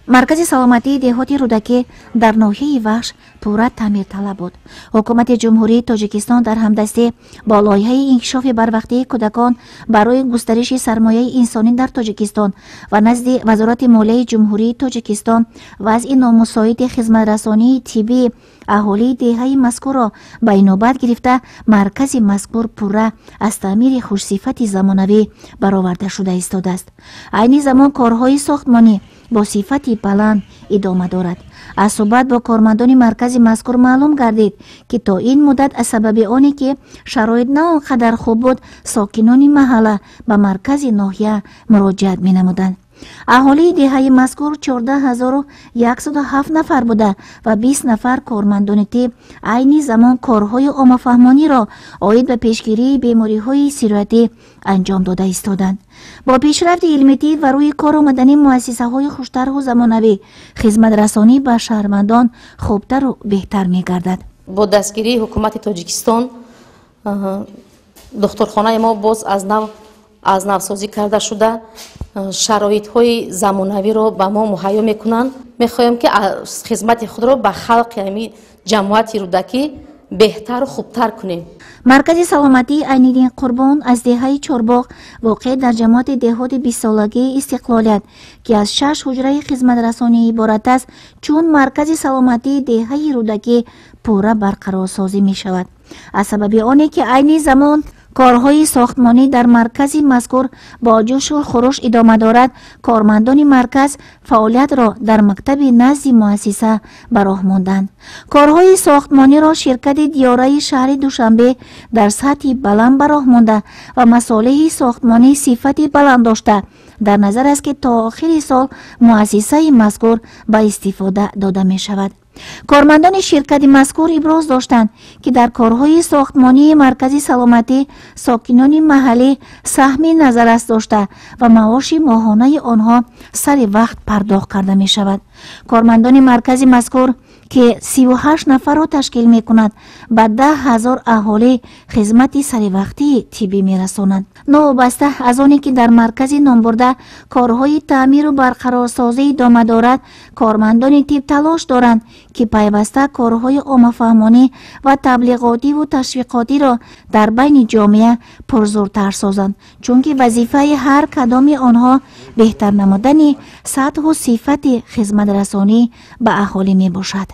Маркази саломатии деҳоти Рӯдакӣ дар ноҳияи Вахш пурра таъмирталаб буд. Ҳукумати Ҷумҳурии Тоҷикистон дар ҳамдастӣ бо лоиҳаи инкишофи барвақтии кӯдакон барои густариши сармояи инсонӣ дар Тоҷикистон ва назди Вазорати молияи Ҷумҳурии Тоҷикистон вазъи номусоиди хизматрасонии тиббии аҳолии деҳаи мазкурро ба инобат гирифта, маркази мазкур пурра аз таъмири хушсифати замонавӣ бароварда шуда истодааст. Айни замон корҳои сохтмонӣ бо сифати баланд идома дорад. Аз суҳбат бо кормандони маркази мазкур маълум гардид, ки то ин муддат аз сабаби оне ки шароит на он қадар хуб буд, сокинони маҳалла ба маркази ноҳия муроҷиат менамуданд. Аҳолии деҳаи мазкур 14 107 нафар буда ва 20 нафар кормандони тиб айни замон корҳои оммафаҳмониро оид ба пешгирии бемориҳои сироятӣ анҷом дода истоданд. Бо пешрафти илми тиб ва рӯи кор омадани муассисаҳои хуштарҳу замонавӣ хизматрасонӣ ба шаҳрвандон хубтару беҳтар мегардад. Бо дастгирии ҳукумати Тоҷикистон духтурхонаи мо боз аз навсозӣ карда шуда, шароитҳои замонавиро ба мо муҳайё мекунанд. Мехоҳем, ки хизмати худро ба халқи ҳамин ҷамоати Рӯдакӣ беҳтару хубтар кунем. Маркази саломатии Айниддин Қурбон аз деҳаи Чорбоғ, воқеъ дар ҷамоати деҳоти бистсолагии истиқлолият, ки аз шаш ҳуҷраи хизматрасонӣ иборат аст, чун маркази саломатии деҳаи Рӯдакӣ пурра барқарорсозӣ мешавад. Аз сабаби оне ки айни замон корҳои сохтмонӣ дар маркази мазкур бо ҷӯшу хуруш идома дорад, кормандони марказ фаъолиятро дар мактаби назди муассиса ба роҳ монданд. Корҳои сохтмониро ширкати Диёраи шаҳри Душанбе дар сатҳи баланд ба роҳ монда ва масолеҳи сохтмонӣ сифати баланд дошта, дар назар аст, ки то охири сол муассисаи мазкур ба истифода дода мешавад. Кормандони ширкати мазкур иброз доштанд, ки дар корҳои сохтмонии маркази саломатӣ сокинони маҳаллӣ саҳми назаррас дошта ва маоши моҳонаи онҳо сари вақт пардохт карда мешавад. Кормандони маркази мазкур, ки 38 нафарро ташкил мекунад, ба 10 000 аҳолӣ хизмати саривақтии тиббӣ мерасонанд. Новобаста аз оне ки дар маркази номбурда корҳои таъмиру барқарорсозӣ идома дорад, кормандони тиб талош доранд, ки пайваста корҳои оммафаҳмонӣ ва таблиғотиву ташвиқотиро дар байни ҷомеа пурзӯртар созанд, чунки вазифаи ҳар кадоми онҳо беҳтар намудани сатҳу сифати хизматрасонӣ ба аҳолӣ мебошад.